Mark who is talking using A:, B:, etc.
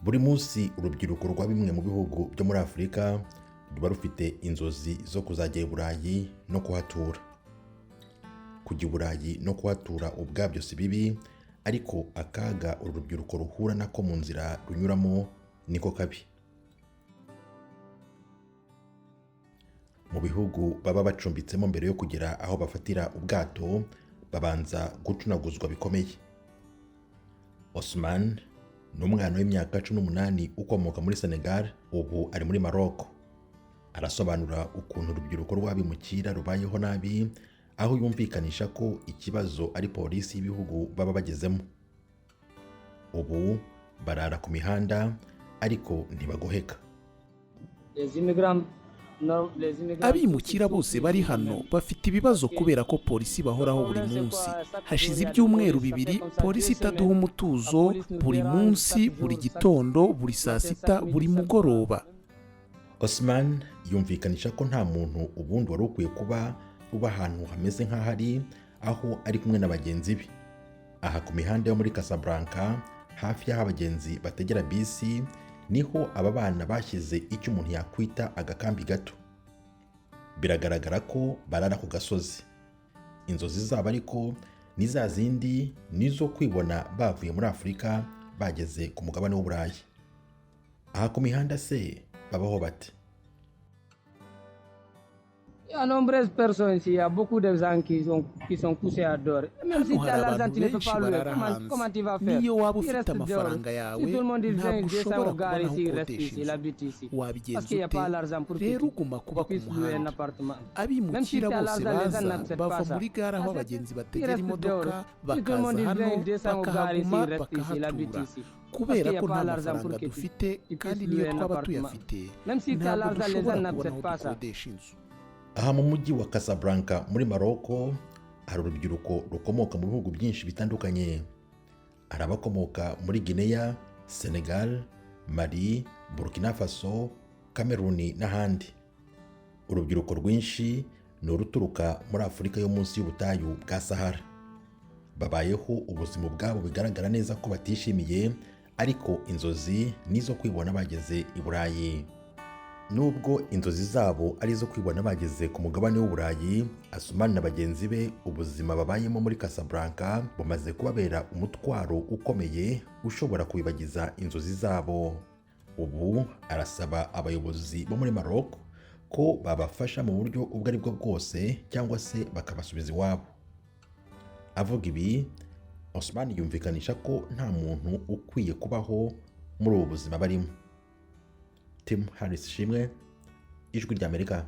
A: Buri munsi urubyiruko rwa bimwe mu bihugu byo muri Afurika ruba rufite inzozi zo kuzajya i Burayi no kuhatura. Kujya i Burayi no kuhatura ubwabyo si bibi, ariko akaga uru rubyiruko ruhura nako mu nzira runyuramo niko kabi. Mu bihugu baba bacumbitsemo mbere yo kugera aho bafatira ubwato, babanza gucunaguzwa bikomeye. Osman ni umwana w'imyaka 18 ukomoka muri Senegal, ubu ari muri Maroc. Arasobanura ukuntu urubyiruko rw'abimukira rubayeho nabi, aho yumvikanisha ko ikibazo ari polisi y'ibihugu baba bagezemo. Ubu barara ku mihanda ariko ntibagoheka.
B: Abimukira bose bari hano bafite ibibazo kubera ko polisi bahoraho buri munsi. Hashize ibyumweru 2 polisi itaduha umutuzo, buri munsi, buri gitondo, buri saa sita, buri mugoroba.
A: Osman yumvikanisha ko nta muntu ubundi wari ukwiye kuba uba ahantu hameze nk'ahari, aho ari kumwe na bagenzi be. Aha ku mihanda yo muri Casablanca, hafi y'aho abagenzi bategera bisi, niho aba bana bashyize icyo umuntu yakwita agakambi gato. Biragaragara ko barara ku gasozi. Inzozi zabo ariko ni za zindi nizo kwibona bavuye muri Afurika bageze ku mugabane w'Uburayi. Aha ku mihanda se babaho bate?
B: Hano hari abantu benshi barara hanze. Niyo waba ufite amafaranga yawe, ntabwo ushobora kubona aho ukodesha inzu. Wabigenza ute? Rero uguma kuba ku muhanda. Abimukira bose baza bava muri gare aho abagenzi bategera imodoka, bakaza hano, bakahaguma, bakahatura. Kubera ko nta mafaranga dufite, kandi niyo twaba tuyafite, ntabwo dushobora kubona aho dukodesha inzu.
A: Aha mu mujyi wa Casablanca muri Maroc hari urubyiruko rukomoka mu bihugu byinshi bitandukanye. Hari abakomoka muri Guinea, Senegal, Mali, Burkina Faso, Cameroon n'ahandi. Urubyiruko rwinshi ni uruturuka muri Afurika yo munsi y'ubutayu bwa Sahara. Babayeho ubuzima ubwabo bigaragara neza ko batishimiye, ariko inzozi ni izo kwibona bageze i Burayi. Nubwo inzozi zabo ari izo kwibona bageze ku mugabane w'Uburayi, Asumani na bagenzi be ubuzima babayemo muri Casablanca bumaze kubabera umutwaro ukomeye ushobora kubibagiza inzozi zabo. Ubu arasaba abayobozi bo muri Maroc ko babafasha mu buryo ubwo ari bwo bwose cyangwa se bakabasubiza iwabo. Avuga ibi, Osman yumvikanisha ko nta muntu ukwiye kubaho muri ubu buzima barimo. Tim Harris Shimwe, Ijwi ry'Amerika.